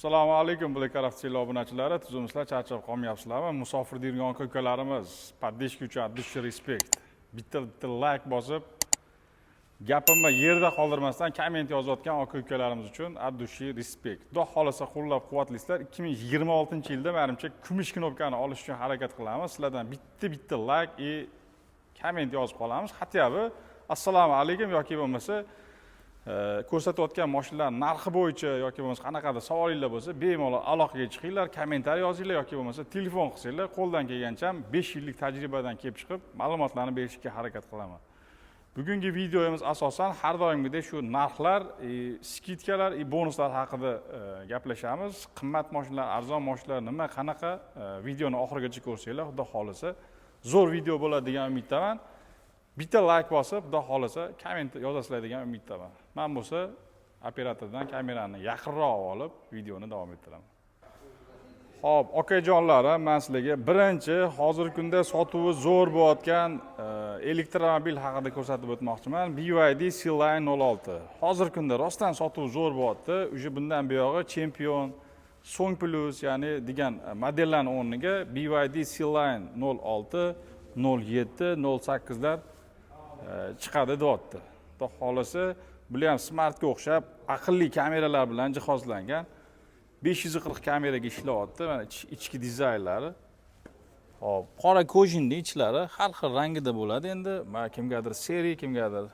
Assalomu alaykum, Black Arab TV obunachilari, tuzumsizlar, charchab qolmayapsizlarmi? Musofir deydigan aka ukalarimiz, поддержка uchun от души респект. Bitta bitta layk bosib, gapimni yerda qoldirmasdan komment yozayotgan aka ukalarimiz uchun от души респект. Xudo xohlasa, qo'llab quvvatlaysizlar. 2026-yilda manimcha kumush knopkani olish uchun harakat qilamiz. Sizlardan bitta bitta layk и komment yozib qolamiz. Хотя бы assalomu alaykum yoki bo'lmasa ko'rsatayotgan mashinalar narxi bo'yicha yoki bo'lmasa qanaqadir savolinglar bo'lsa, bemalol aloqaga chiqinglar, kommentariy yozinglar yoki bo'lmasa telefon qilsanglar, qo'ldan kelgancha 5 yillik tajribadan kelib chiqib ma'lumotlarni berishga harakat qilaman. Bugungi videomiz asosan har doimgidek shu narxlar, скидка lar и bonuslar haqida gaplashamiz. Qimmat mashinalar, arzon mashinalar nima, qanaqa, videoni oxirigacha ko'rsanglar, xudo xohlasa, zo'r video bo'ladi degan umiddaman. Bitta layk bosib, xudo xohlasa, komment yozasizlar degan umiddaman. Man bo'lsa operatordan kamerani yaqinroq olib, videoni davom ettiraman. Xo'p, okajonlarim, man sizlarga birinchi hozirgi kunda sotuvi zo'r bo'layotgan elektromobil haqida ko'rsatib o'tmoqchiman. BYD Sealion 06. Hozirgi kunda rostdan sotuvi zo'r bo'lyapti. Уже bundan buyog'i Champion, Song Plus, ya'ni degan modellarning o'rniga BYD Sealion 06, 07, 08 lar chiqadi deyapti. Xudo xohlasa, bular ham smartga o'xshab aqlli kameralar bilan jihozlangan. 540 kameraga ishlayapti. Mana ichki dizaynlari. Hop, qora кожаный ichlari har xil rangida bo'ladi endi. Mana kimgadir серый, kimgadir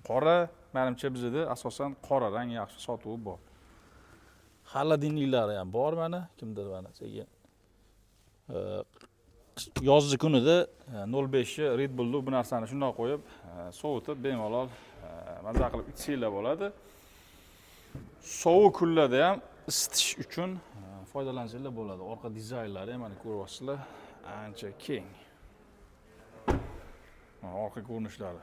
qora. Menimcha, bizda asosan qora rang yaxshi sotuvi bor. Холодильник lari ham bor mana, kimdir mana sekin yozgi kunida 0.5 Red Bullni, bu narsani shundoq qo'yib, sovutib, bemalol maza qilib ichsanglar bo'ladi. Sovuq kunlarda ham isitish uchun foydalansanglar bo'ladi. Orqa dizaynlari ham, mana, ko'ryapsizlar, ancha keng. Mana orqa ko'rinishlari,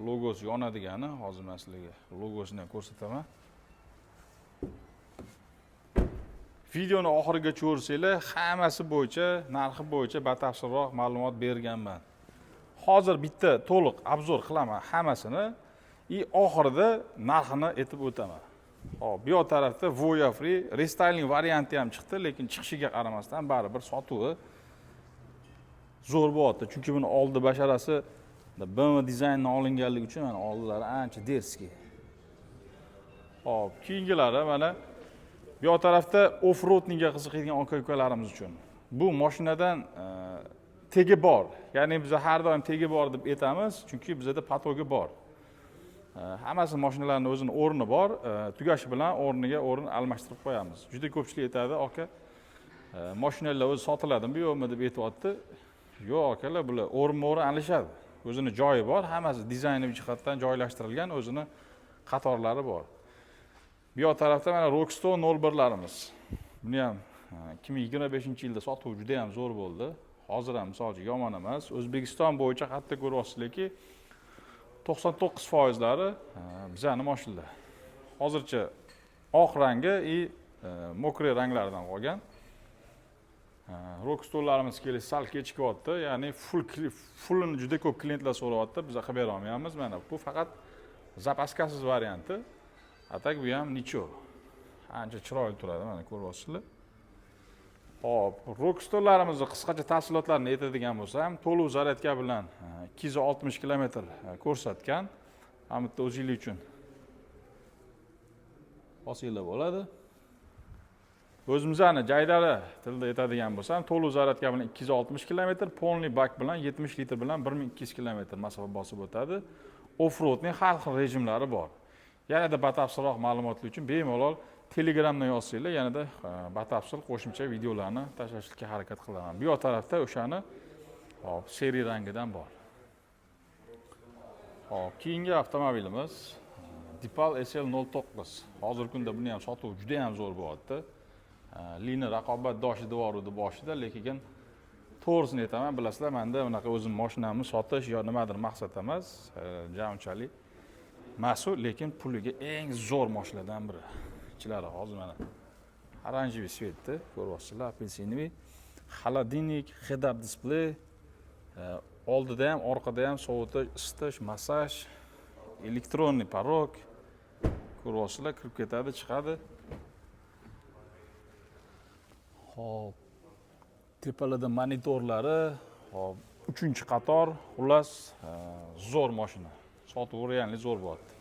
logosi yonadigani. Hozir man sizlarga logosini ham ko'rsataman. Videoni oxirigacha ko'rsanglar, hammasi bo'yicha, narxi bo'yicha batafsilroq ma'lumot berganman. Hozir bitta to'liq обзор qilaman hammasini и oxirida narxini aytib o'taman. Hop, bu yoq tarafda Voyah Free рестайлинг varianti ham chiqdi, lekin chiqishiga qaramasdan baribir sotuvi zo'r bo'lyapti, chunki buni oldi basharasi BMW dizayndan olinganligi uchun, mana, oldilari ancha дерзкий. Hop, keyingilari, mana bu yoq tarafda оффроадинг ga qiziqadigan aka ukalarimiz uchun bu mashinadan tegi bor, ya'ni biz har doim tegi bor deb aytamiz, chunki bizada поток i bor. Hammasi mashinalarni o'zini o'rni bor, tugashi bilan o'rniga o'rin almashtirib qo'yamiz. Juda ko'pchilik aytadi: "Aka, mashinalar o'zi sotiladimi, yo'qmi?" deb aytyapti. Yo'q, akalar, bular o'rinma o'rin alishadi, o'zini joyi bor, hammasi dizayni jihatdan joylashtirilgan, o'zini qatorlari bor. Bu yoq tarafda mana Rockstone 01larimiz. Buni ham 2025-yilda sotuv juda ham zo'r bo'ldi, hozir ham, misol uchun, yomon emas. O'zbekiston bo'yicha hatto ko'ryapsizlarki, 99 foizlari bizani mashinalar. Hozircha oq rangi и мокрый ranglardan qolgan. Rockstonelarimiz kelishi sal kechikyapti, ya'ni fullini juda ko'p klientlar so'rayapti, biz qilib bera olmayapmiz. Mana bu faqat запаска siz varianti, а так bu ham ничё, ancha chiroyli turadi, mana, ko'ryapsizlar. Hop, Rockstonelarimizni qisqacha tafsilotlarini aytadigan bo'lsam, to'liq zaryadka bilan 260 kilometr ko'rsatgan. Mana bu yerda o'zinglar uchun olsanglar bo'ladi. O'zimizni jaydari tilda aytadigan bo'lsam, to'liq zaryadka bilan 260 kilometr, полный bak bilan 70 litr bilan 1200 kilometr masofa bosib o'tadi. Оффроад ning har xil rejimlari bor. Yanada batafsilroq ma'lumotlar uchun bemalol Telegramdan yozsanglar, yanada batafsil qo'shimcha videolarni tashlashga harakat qilaman. Bu yoq tarafda o'shani, hop, серый rangidan bor. Hop, keyingi avtomobilimiz Deepal SL09. Hozirgi kunda buni ham sotuvi juda ham zo'r bo'lyapti. Lini raqobatdoshi devoruvdi boshida, lekin to'g'risini aytaman, bilasizlar, manda unaqa o'zim mashinamni sotish yo nimadir maqsad emas, ja unchalik mas'ul, lekin puliga eng zo'r mashinalardan biri. Ichlari hozir mana оранжевый цвет da ko'ryapsizlar, апельсиновый, холодильник, head-up display, oldida ham, orqada ham sovutish, isitish, massaj, электронный порог. Ko'ryapsizlar, Ko'ryapsizlar, kirib ketadi, chiqadi. Xo'p. Tepalarda monitorlari, xo'p, uchinchi qator, xullas, zo'r mashina. Sotuvi реально zo'r bo'lyapti.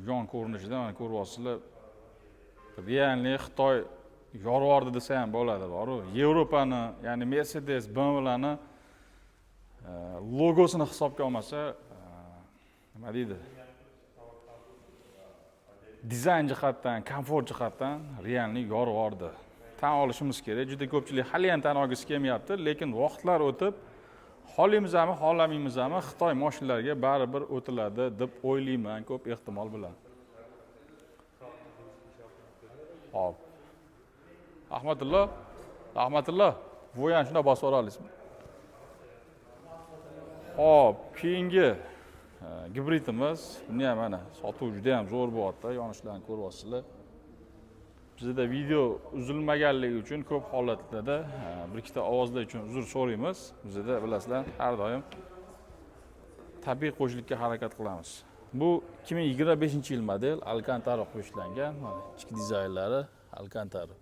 Yon ko'rinishida mana ko'ryapsizlar, реальный Xitoy yorvordi desa ham bo'ladi, boru. Yevropani, ya'ni Mercedes, BMWlarni logosini hisobga olmasa, nima deydi? Dizayn jihatdan, komfort jihatdan реальный yorvordi. Tan olishimiz kerak, juda ko'pchilik hali ham tan olgisi kelmayapti, lekin vaqtlar o'tib xohlaymizmi, xohlamaymizmi, Xitoy mashinalariga baribir o'tiladi deb o'ylayman ko'p ehtimol bilan. Xo'p. Ahmadullo, Ahmadullo, Voyani shunday bosib yubora olasizmi? Xo'p, keyingi gibridimiz, buni ham mana sotuv juda ham zo'r bo'lyapti, yonishlarni ko'ryapsizlar. Bizda video uzilmaganligi uchun ko'p holatlarda bir ikkita ovozlar uchun uzr so'raymiz. Bizda bilasizlar, har doim tabiiy qo'shilishga harakat qilamiz. Bu 2025-yil model, Alcantara qo'shilgan, mana ichki dizaynlari Alcantara.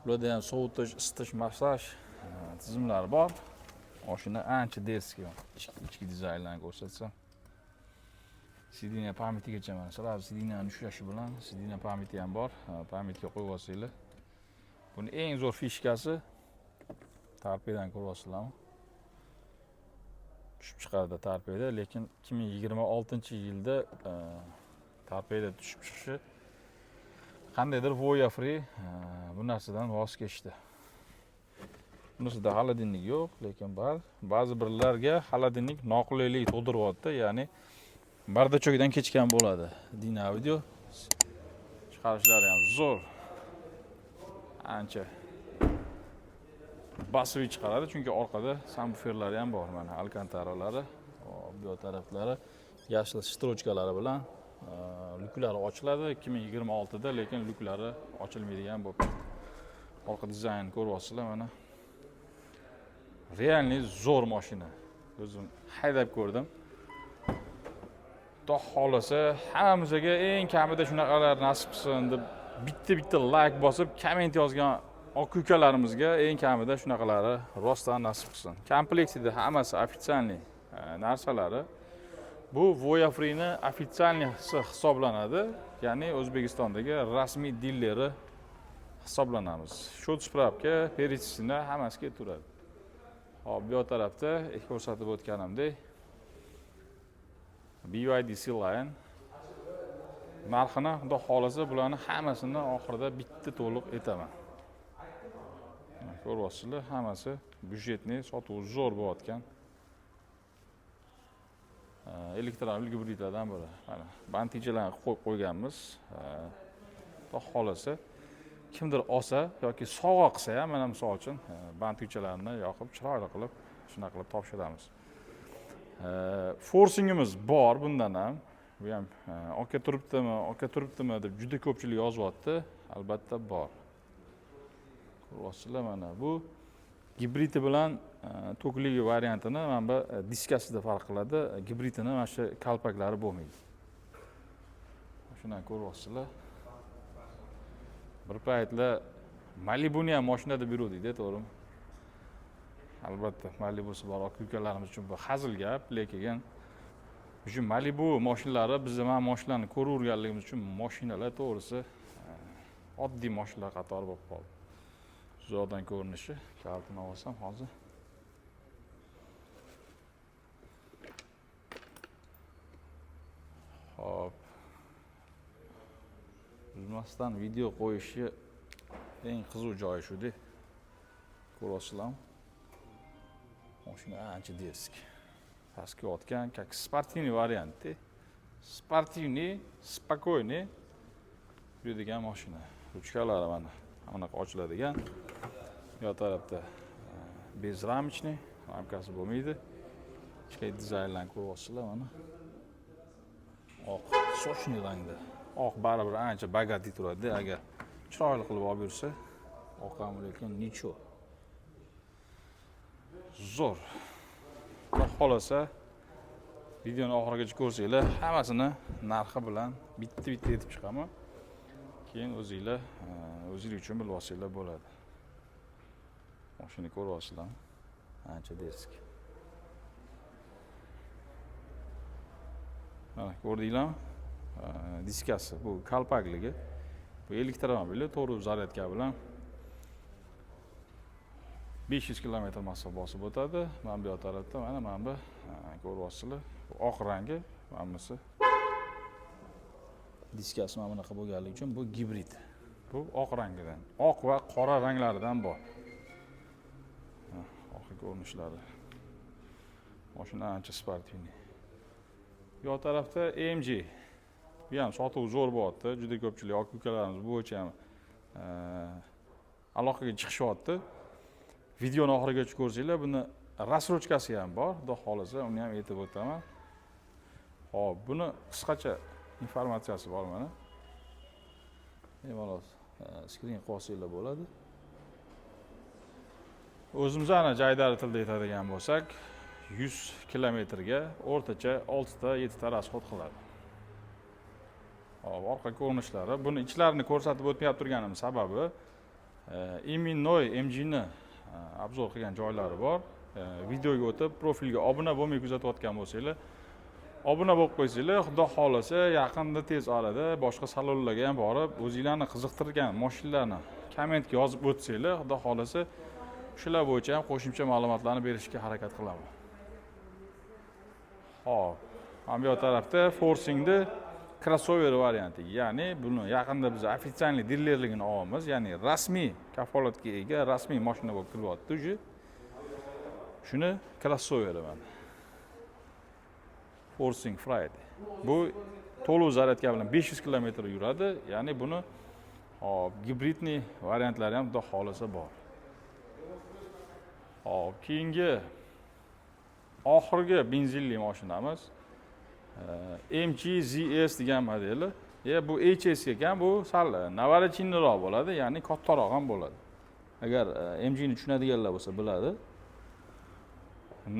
Bularda ham sovutish, isitish, massaj tizimlari bor. Mashina ancha дерзкий, ichki dizaynlarni ko'rsatsam. Сиденье память igacha mana сразу сиденье ni ushlashi bilan сиденье память i ham bor. Память ga qo'yib olsanglar. Buni eng zo'r фишка si torpedani ko'ryapsizlarmi? Tushib chiqadi torpeda, lekin 2026-yilda torpeda tushib chiqishi qandaydir Voyah Free bu narsadan voz kechdi. Bunisida холодильник yo'q, lekin bor. Ba'zi birlarga холодильник noqulaylik tug'diryapti, ya'ni бардачок dan kechgan bo'ladi. Dynaudio chiqarishlari ham zo'r. Ancha басовый chiqaradi, chunki orqada sabvuferlari ham bor, mana alkantaralari, bu yoq taraflari yashil строчка lari bilan lyuklari ochiladi 2026 da, lekin lyuklari ochilmaydigan bo'lib chiqdi. Orqa dizaynini ko'ryapsizlar mana. Реальный zo'r mashina. O'zim haydab ko'rdim. Xudo xohlasa hammamizga eng kamida shunaqalar nasib qilsin deb bitta-bitta like bosib, komment yozgan aka ukalarimizga eng kamida shunaqalari rostdan nasib qilsin. Komplektida hammasi официальный narsalari. Bu Voyah Free'ni официальный si hisoblanadi, ya'ni O'zbekistondagi rasmiy dileri hisoblanamiz. Счет, справка, перечень hammasi ketaveradi. Hop, bu yoq tarafda ko'rsatib o'tganimdek BYD Sealion narxini, xudo xohlasa, bularni hammasini oxirida bitta to'liq aytaman. Mana ko'ryapsizlar, hammasi бюджетный, sotuvi zo'r bo'layotgan elektromobil gibridlardan biri. Mana bantichalarni qo'yib qo'yganmiz. Xudo xohlasa kimdir olsa yoki sovg'a qilsa ham, mana misol uchun bantichalarni yoqib, chiroyli qilib, shunaqa qilib topshiramiz. Forcingimiz bor bundan ham. Bu ham aka turibdimi, aka turibdimi deb juda ko'pchilik yozyapti. Albatta bor. Ko'ryapsizlar, mana bu gibridi bilan tokligi variantini mana bu diskasida farq qiladi. Gibridini mana shu kalpaklari bo'lmaydi. Shundan ko'ryapsizlar. Bir paytlar Malibuni ham mashinada beruvdik-da, to'g'rimi? Albatta, Malibusi bor aka ukalarimiz uchun bu hazil gap, lekin shu Malibu mashinalari biz mana mashinalarni ko'raverganligimiz uchun mashinalar to'g'risi oddiy mashinalar qatori bo'lib qoldi. Uzoqdan ko'rinishi, kalitini olsam hozir. Hop. Uzmasdan video qo'yishi eng qiziq joyi shu-da. Ko'ryapsizlarmi? Mashina ancha дерзкий. Pastga yotgan, как спортивный variantda. Спортивный, спокойный yuradigan mashina. Ruchkalari mana bunaqa ochiladigan. Bu yoq tarafda безрамочный, ramkasi bo'lmaydi. Ichki dizaynlarni ko'ryapsizlar mana. Oq, сочный rangda. Oq baribir ancha богатый turadi agar chiroyli qilib olib yursa. Oq ham lekin ничего. Zo'r. Xudo xohlasa Videoni oxirigacha ko'rsanglar, hammasini narxi bilan bitta bitta aytib chiqaman. Keyin o'zinglar o'zinglar uchun bilib olsanglar bo'ladi. Mashina ko'ryapsizlarmi? Ancha дерзкий. Mana, ko'rdinglarmi? Diskasi bu kalpakligi. Bu elektromobili to'g'ri zaryadka bilan 500 kilometr masofa bosib o'tadi. Mana bu yoq tarafda mana bu ko'ryapsizlar. Bu oq rangi, mana bunisi diskasi mana bunaqa bo'lganligi uchun bu gibrid. Bu oq rangidan, oq va qora ranglaridan bor. Oxirgi ko'rinishlari. Mashina ancha спортивный. Bu yoq tarafda MG. Bu ham sotuv zo'r bo'lyapti. Juda ko'pchilik aka ukalarimiz bu bo'yicha ham aloqaga chiqishyapti. Videoni oxirigacha ko'rsanglar, buni рассрочка si ham bor. Xudo xohlasa, uni ham aytib o'taman. Xo'p, buni qisqacha informatsiyasi bor mana. Bemalol skrin qilib olsanglar bo'ladi. O'zimizni jaydari tilda aytadigan bo'lsak, 100 kilometrga o'rtacha 6 ta 7 ta расход qiladi. Xo'p, orqa ko'rinishlari. Buni ichlarini ko'rsatib o'tmayap turganim sababi именной MGni обзор qilgan joylari bor. Videoga o'tib, profilga obuna bo'lmay kuzatayotgan bo'lsanglar, obuna bo'lib qo'ysanglar, Xudo xohlasa, yaqinda tez orada boshqa salonlarga ham borib, o'zinglarni qiziqtirgan mashinalarni kommentga yozib o'tsanglar, Xudo xohlasa, shular bo'yicha ham qo'shimcha ma'lumotlarni berishga harakat qilaman. Xo'p, mana bu yoq tarafda Forcingni crossover varianti, ya'ni buni yaqinda biz официальный dilerligini olamiz, ya'ni rasmiy kafolatga ega rasmiy mashina bo'lib kiryapti уже. Shuni crossoveri mana. Forthing Friday. Bu to'liq zaryadka bilan 500 kilometr yuradi, ya'ni buni hop, гибридный variantlari ham, Xudo xohlasa, bor. Hop, keyingi oxirgi benzinli mashinamiz MG ZS degan modeli. Bu HS ekan, bu sal навороченный roq bo'ladi, ya'ni kattaroq ham bo'ladi. Agar MGni tushunadiganlar bo'lsa, biladi.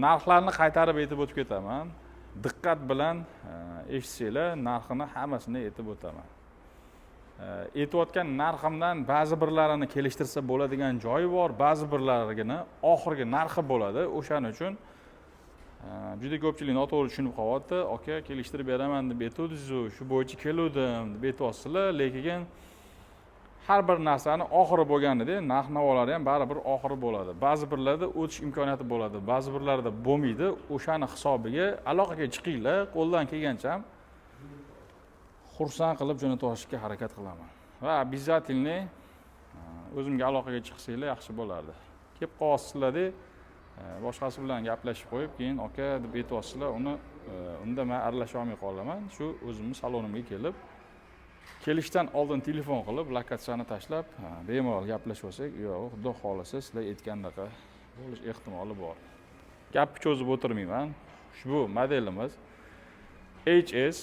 Narxlarni qaytarib aytib o'tib ketaman. Diqqat bilan eshitsanglar, narxini hammasini aytib o'taman. Aytayotgan narximdan ba'zi birlarini kelishtirsa bo'ladigan joyi bor, ba'zi birlarigini oxirgi narxi bo'ladi. O'shaning uchun juda ko'pchilik noto'g'ri tushunib qolyapti. Aka, kelishtirib beraman deb aytuvdingiz-u, shu bo'yicha keluvdim deb aytyapsizlar, lekin har bir narsani oxiri bo'lganida narx navolari ham baribir oxiri bo'ladi. Ba'zi birlarda o'tish imkoniyati bo'ladi, ba'zi birlarda bo'lmaydi. O'shani hisobiga aloqaga chiqinglar, qo'ldan kelgancha ham xursand qilib jo'natib olishga harakat qilaman. Va обязательно o'zimga aloqaga chiqsanglar yaxshi bo'lardi. Kelib qolyapsizlarda, boshqasi bilan gaplashib qo'yib, keyin aka deb aytyapsizlar, uni unda man aralasha olmay qolaman. Shu o'zimni salonimga kelib, kelishdan oldin telefon qilib, lokatsiyani tashlab, bemalol gaplashib olsak, yo'q, Xudo xohlasa, sizlar aytgandaqa bo'lish ehtimoli bor. Gapni cho'zib o'tirmayman. Ushbu modelimiz HS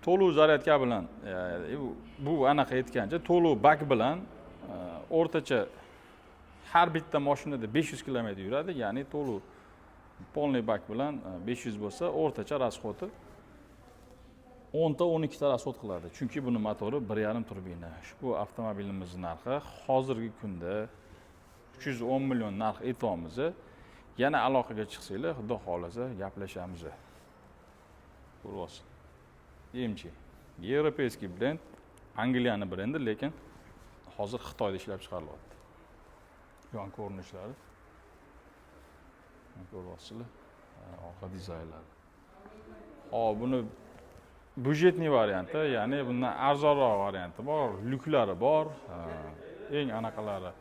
to'liq zaryadka bilan, bu anaqa aytgancha to'liq bak bilan o'rtacha har bitta mashinada 500 kilometr yuradi, ya'ni to'liq полный bak bilan 500 bo'lsa, o'rtacha расход i 10 ta 12 ta расход qiladi. Chunki buni motori 1,5 turbina. Ushbu avtomobilimiz narxi hozirgi kunda 310 million narx aytyapmiz. Yana aloqaga chiqsanglar, Xudo xohlasa, gaplashamiz. Ko'ryapsiz. MG. Европейский brend, Angliyani brendi, lekin hozir Xitoyda ishlab chiqarilyapti. Yon ko'rinishlari. Ko'ryapsizlar. Orqa dizaynlari. Hop, buni бюджетный varianti, ya'ni bundan arzonroq varianti bor, lyuklari bor, eng anaqalari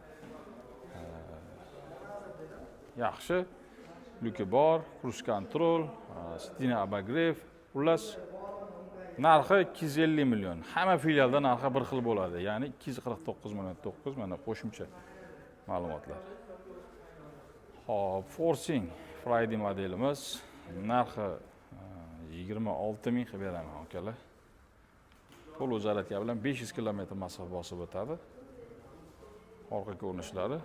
yaxshi. Lyuki bor, круиз контроль, сиденье обогрев, xullas narxi 250 million. Hamma filialda narxi bir xil bo'ladi, ya'ni 249 million 9. Mana qo'shimcha ma'lumotlar. Hop, Forthing Friday modelimiz narxi 26 ming qilib beraman, akalar. To'liq zaryadka bilan 500 kilometr masofa bosib o'tadi. Orqa ko'rinishlari.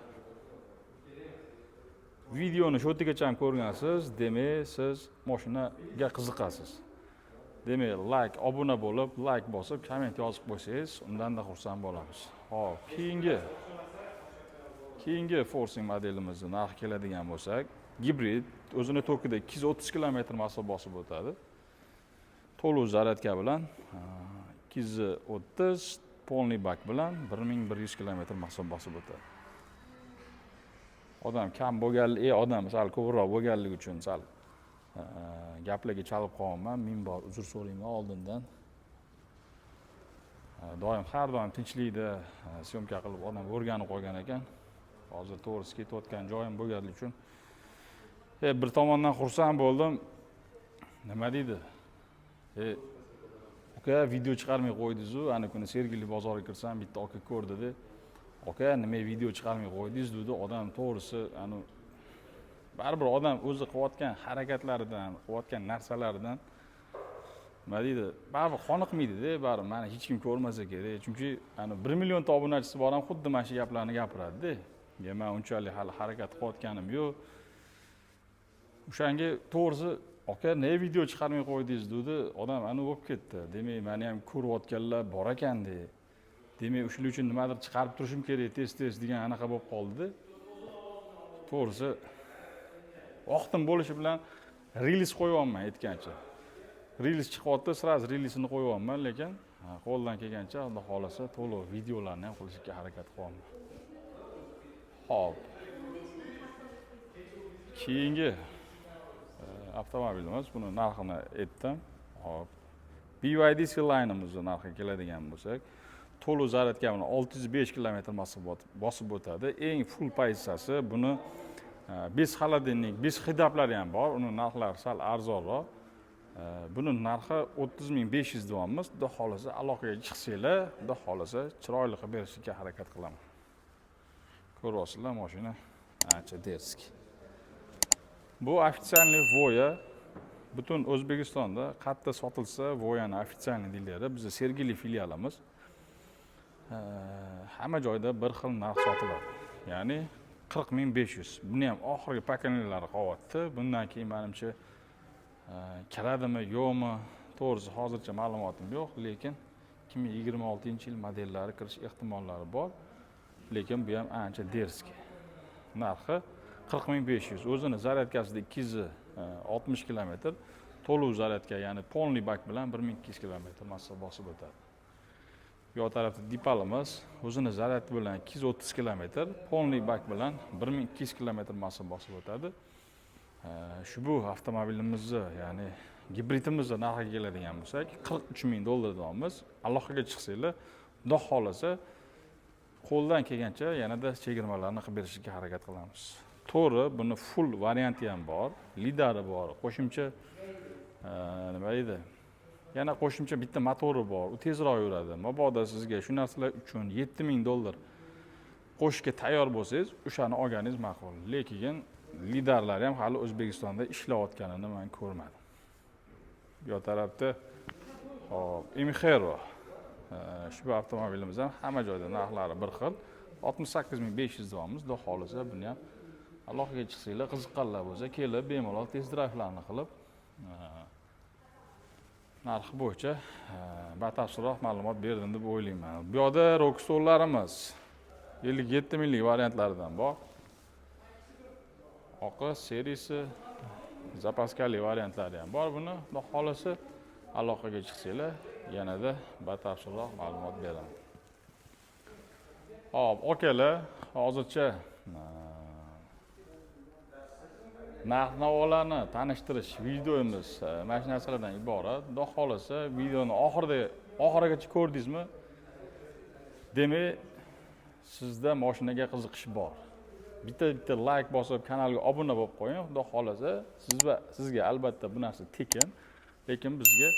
Videoni shu yergacha ham ko'rgansiz, demak, siz mashinaga qiziqasiz. Demak, layk, obuna bo'lib, layk bosib, komment yozib qo'ysangiz, undanda xursand bo'lamiz. Hop, keyingi Forthing modelimizni narxi keladigan bo'lsak, gibrid, o'zini tokida 230 kilometr masofa bosib o'tadi. To'liq zaryadka bilan 230, полный bak bilan 1100 kilometr masofa bosib o'tadi. Odam kam bo'lganligi, odam sal ko'proq bo'lganligi uchun sal gaplarga chalib qolyapman. Ming bor uzr so'rayman oldindan. Doim, har doim tinchlikda съёмка qilib odam o'rganib qolgan ekan. Hozir to'g'risi ketayotgan joyim bo'lganligi uchun bir tomondan xursand bo'ldim. Nima deydi? Uka, video chiqarmay qo'ydingizu, ana kuni Sergeli bozoriga kirsam, bitta aka ko'rdida, aka, nima video chiqarmay qo'ydingiz, dedi. Odam to'g'risi, ani baribir odam o'zi qilayotgan harakatlaridan, qilayotgan narsalaridan, nima deydi, baribir qoniqmaydida. Baribir mani hech kim ko'rmasa kerak, chunki ani 1 millionta obunachisi bor ham xuddi mana shu gaplarni gapiradida. Ya man unchalik hali harakat qilayotganim yo'q. O'shanga to'g'risi, aka, nega video chiqarmay qo'ydingiz, dedi. Odam ani bo'lib ketdi. Demak, mani ham ko'rayotganlar bor ekanda, demak, o'shalar uchun nimadir chiqarib turishim kerak tez tez degan anaqa bo'lib qoldida. To'g'risi, vaqtim bo'lishi bilan рилс qo'yyapman. Aytgancha, рилс chiqyapti, сразу рилс ini qo'yyapman, lekin qo'ldan kelgancha, Xudo xohlasa, to'liq videolarni ham qilishga harakat qilyapman. Ho'p, keyingi avtomobilimiz, buni narxini aytdim. Hop, BYD Sealion'imizni narxiga keladigan bo'lsak, to'liq zaryadka bilan 605 kilometr bosib o'tadi. Eng full pozitsiyasi buni. Без холодильник, без head-up lari ham bor, uni narxlari sal arzonroq. Buni narxi 30 500 deyapmiz. Xudo xohlasa, aloqaga chiqsanglar, Xudo xohlasa, chiroyli qilib berishga harakat qilaman. Ko'ryapsizlar, mashina ancha дерзкий. Bu официальный Voyah. Butun O'zbekistonda qayerda sotilsa, Voyani официальный dileri bizni Sergeli filialimiz. Hamma joyda bir xil narx sotiladi, ya'ni 40 500. Buni ham oxirgi поколения lari qolyapti. Bundan keyin, manimcha, kiradimi, yo'qmi, to'g'risi hozircha ma'lumotim yo'q, lekin 2026-yil modellari kirish ehtimollari bor. Lekin bu ham ancha дерзкий. Narxi 40 500. O'zini zaryadkasida 260 kilometr, to'liq zaryadka, ya'ni полный bak bilan 1200 kilometr masofa bosib o'tadi. Bu yoq tarafda Deepalimiz o'zini zaryadi bilan 230 kilometr, полный bak bilan 1200 kilometr masofa bosib o'tadi. Shu bu avtomobilimizni, ya'ni gibridimizni narxiga keladigan bo'lsak, 43 000 dollar deyapmiz. Aloqaga chiqsanglar, Xudo xohlasa, qo'ldan kelgancha yanada chegirmalarni qilib berishga harakat qilamiz. To'g'ri, buni full varianti ham bor, lidari bor, qo'shimcha nima deydi, yana qo'shimcha bitta motori bor, u tezroq yuradi. Mabodo sizga shu narsalar uchun 7000 dollar qo'shishga tayyor bo'lsangiz, o'shani olganingiz ma'qul. Lekin lidarlari ham hali O'zbekistonda ishlayotganini man ko'rmadim. Bu yoq tarafda, hop, Imhero. Ushbu avtomobilimiz ham hamma joyda narxlari bir xil, 68 500 deyapmiz. Xudo xohlasa, buni ham aloqaga chiqsanglar, qiziqqanlar bo'lsa, kelib bemalol test drayvlarni qilib, narxi bo'yicha batafsilroq ma'lumot berdim deb o'ylayman. Bu yoqda Rockstollarimiz 57 minglik variantlaridan bor, oqi serisi, запаска li variantlari ham bor. Buni, Xudo xohlasa, aloqaga chiqsanglar, yanada batafsilroq ma'lumot beraman. Hop, akalar, hozircha narx navolarni tanishtirish videomiz mana shu narsalardan iborat. Xudo xohlasa, videoni oxirida, oxirigacha ko'rdingizmi, demak, sizda moshinaga qiziqish bor. Bitta bitta layk bosib, kanalga obuna bo'lib qo'ying. Xudo xohlasa, siz va sizga albatta bu narsa tekin, lekin bizga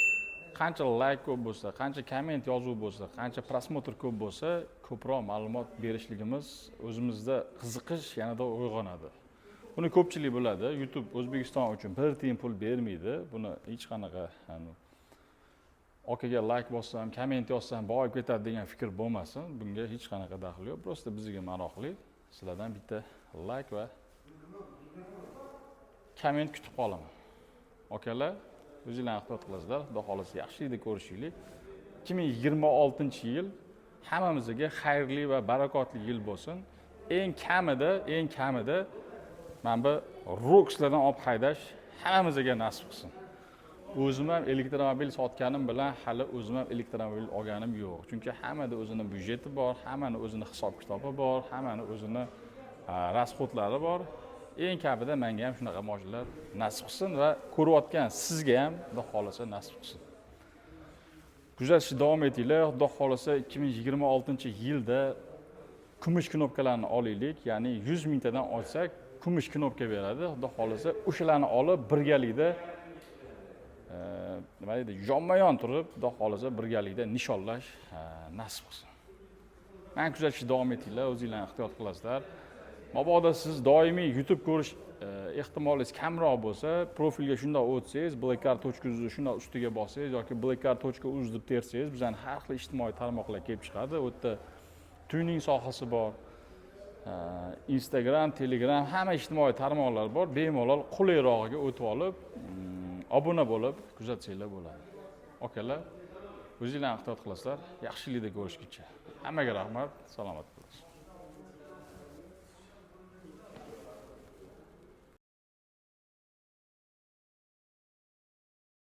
qancha layk ko'p bo'lsa, qancha komment yozuv bo'lsa, qancha просмотр ko'p bo'lsa, ko'proq ma'lumot berishligimiz, o'zimizda qiziqish yanada uyg'onadi. Buni ko'pchilik biladi, YouTube O'zbekiston uchun bir tiyin pul bermaydi. Buni hech qanaqa, hani, okaga layk bossam, komment yozsam, boyib ketadi degan fikr bo'lmasin. Bunga hech qanaqa daxli yo'q, просто bizga maroqli. Sizlardan bitta layk va Komment kutib qolaman. Akalar, o'zinglarni ehtiyot qilasizlar. Xudo xohlasa, yaxshilikda ko'rishaylik. 2026-yil hammamizga xayrli va barakotli yil bo'lsin. Eng kamida mana bu Rokslardan olib haydash hammamizga nasib qilsin. O'zim ham elektromobil sotganim bilan hali o'zim ham elektromobil olganim yo'q, chunki hammada o'zini byudjeti bor, hammani o'zini hisob kitobi bor, hammani o'zini расход lari bor. Eng kamida menga ham shunaqa mashinalar nasib qilsin va ko'rayotgan sizga ham, Xudo xohlasa, nasib qilsin. Kuzatishda davom etinglar. Xudo xohlasa, 2026-yilda kumush knopkalarni olaylik, ya'ni 100 mingtadan olsak, kumush knopka beradi. Xudo xohlasa, o'shalarni olib, birgalikda nima deydi, yonma yon turib, Xudo xohlasa, birgalikda nishonlash nasib qilsin. Mani kuzatishda davom etinglar. O'zinglarni ehtiyot qilasizlar. Mabodo siz doimiy YouTube ko'rish ehtimolingiz kamroq bo'lsa, profilga shundoq o'tsangiz, blackcar.uz shundoq ustiga bossangiz yoki blackcar.uz deb tersangiz, bizani har xil ijtimoiy tarmoqlar kelib chiqadi. U yerda tuning sohasi bor, Instagram, Telegram, hamma ijtimoiy tarmoqlar bor. Bemalol qulayrog'iga o'tib olib, obuna bo'lib kuzatsanglar bo'ladi. Akalar, o'zinglarni ehtiyot qilasizlar. Yaxshilikda ko'rishguncha, hammaga rahmat, salomat bo'lasiz.